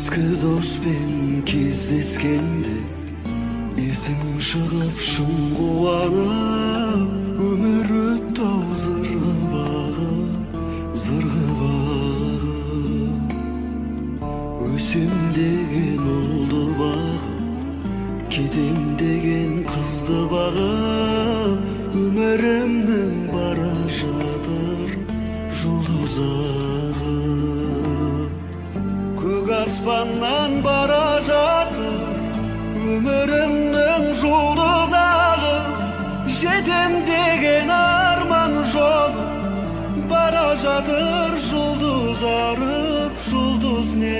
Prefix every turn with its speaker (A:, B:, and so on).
A: Ескі доспен кездескенде есің шығып шын қуанып, өмір өтті-ау зырғып ағып, зырғып ағып. Өсем деген ұлды бағып, кетем деген қызды бағып, өмірімнің бара жатыр жұлдыз ағып. Көк аспаннан бара жатыр өмірімнің жұлдыз ағып, жетем деген арман жолы бара жатыр жұлдыз арып, жұлдыз не